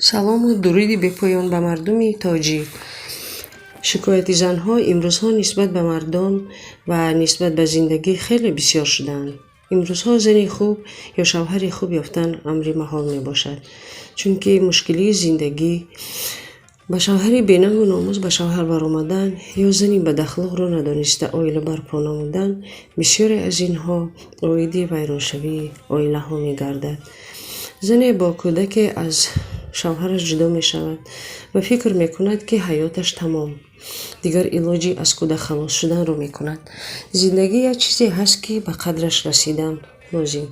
Салому дуруди бепоён ба мардуми тоҷик. Шикояти занҳо имрӯзҳо нисбат ба мардон ва нисбат ба зиндагӣ хеле бисёр шудаанд. Имрӯзҳо зани хуб ё шавҳари хуб ёфтан амри маҳол мебошад, чунки мушкилии зиндагӣ ба шавҳари бенангу номус ба шавҳар баромадан ё зани бадахлоқро надониста оила барпо намудан, бисёре аз инҳо оиди вайроншавии оилаҳо мегардад. Зане бо кӯдаке аз шавҳараш ҷудо мешавад ва фикр мекунад, ки ҳаёташ тамом, дигар илоҷи аз кӯдак халос шуданро мекунад. Зиндагӣ як чизе ҳаст, ки ба қадраш расидан лозим,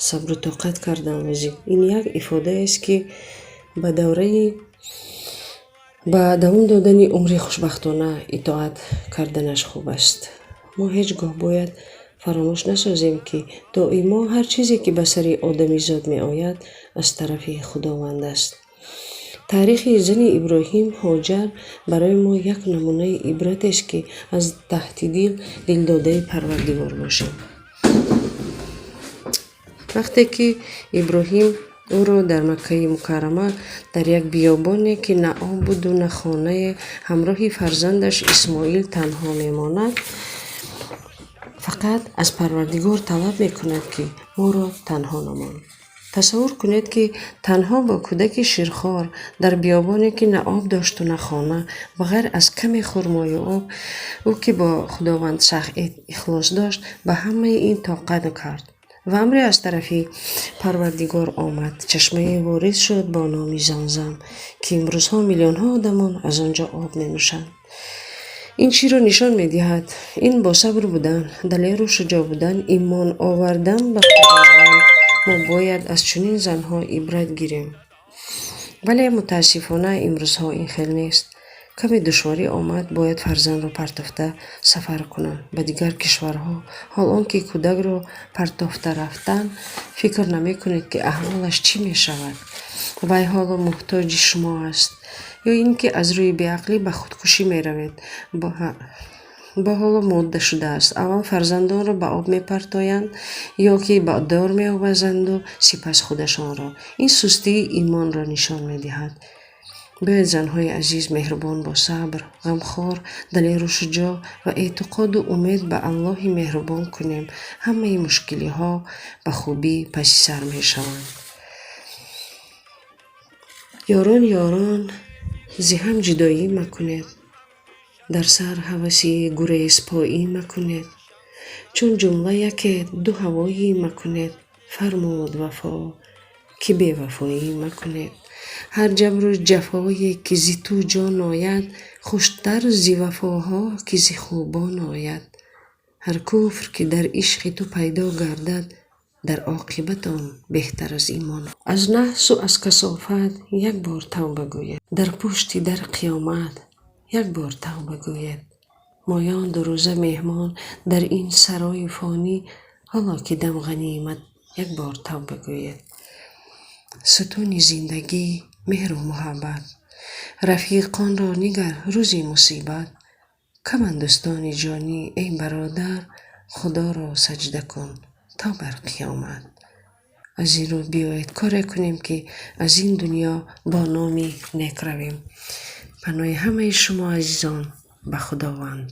сабру тоқат кардан лозим. Ин як ифодаест, ки ба давраи ба давом додани умри хушбахтона итоат карданаш хуб аст. Мо ҳеҷ гоҳ бояд фаромӯш насозем, ки доимо ҳар чизе, ки ба сари одамизод меояд, аз тарафи Худованд аст. Таърихи зани Иброҳим, Ҳоҷар, барои мо як намунаи ибратест, ки аз таҳти дил дилдодаи Парвардигор бошем. Вақте ки Иброҳим ӯро дар Маккаи Мукаррама, дар як биёбоне, ки на об буду на хонае, ҳамроҳи фарзандаш Исмоил танҳо мемонад, фақат аз Парвардигор талаб мекунад, ки моро танҳо намон. Тасаввур кунед, ки танҳо бо кӯдаки ширхор дар биёбоне, ки на об дошту на хона, ба ғайр аз каме хурмою об, ӯ, ки бо Худованд сахт ихлос дошт, ба ҳамаи ин тоқат кард. Ва амре аз тарафи Парвардигор омад. Чашмае ворид шуд бо номи Замзам, ки имрӯзҳо миллионҳо одамон аз он ҷо об менӯшанд. Ин чиро нишон медиҳад? Ин босабр будан, далеру шуҷоъ будан, имон овардан ба Худованд. Мо бояд аз чунин занҳо ибрат гирем. Вале мутаассифона имрӯзҳо ин хел нест. Каме душворӣ омад, бояд фарзандро партофта сафар кунанд ба дигар кишварҳо. Ҳол он ки кӯдакро партофта рафтан, фикр намекунед, ки аҳволаш чӣ мешавад. Вай ҳоло муҳтоҷи шумо аст. Ё ин ки аз рӯи беақлӣ ба худкушӣ меравед. Бо ҳоло модда шудааст. Аввал фарзандонро ба об мепартоянд ё ки ба дор меовазанду сипас худашонро. Ин сустии имонро нишон медиҳад. Биёед, занҳои азиз, меҳрубон, босабр, ғамхор, далеру шуҷоъ ва эътиқоду умед ба Аллоҳи меҳрубон кунем. Ҳамаи мушкилиҳо ба хубӣ паси сар мешаванд. Ёрон, ёрон, зи ҳам ҷудоӣ макунед, дар сар ҳаваси гурезпоӣ макунед, чун ҷумла яке ду ҳавоӣ макунед, фармуд вафо, ки бевафоӣ макунед. Ҳар ҷабру ҷафое, ки зи ту ҷон ояд, хуштар зи вафоҳо, ки зи хубон ояд. Ҳар куфр, ки дар ишқи ту пайдо гардад, дар оқибат он беҳтар аз имон. Аз наҳсу аз касофат як бор тавба гӯед, дар пушти дар қиёмат як бор тавба гӯед. Моён дурӯза меҳмон дар ин сарои фонӣ, ҳоло ки дам ғанимат, як бор тавба гӯед. Сутуни зиндагӣ меҳру муҳаббат, рафиқонро нигар рӯзи мусибат. Каманд дӯстони ҷонӣ, эй бародар, Худоро саҷда кун то бар қиёмат. Аз ин рӯ биёед коре кунем, ки аз ин дунё бо номи нек равем. Паноҳи ҳамаи шумо азизон ба Худованд.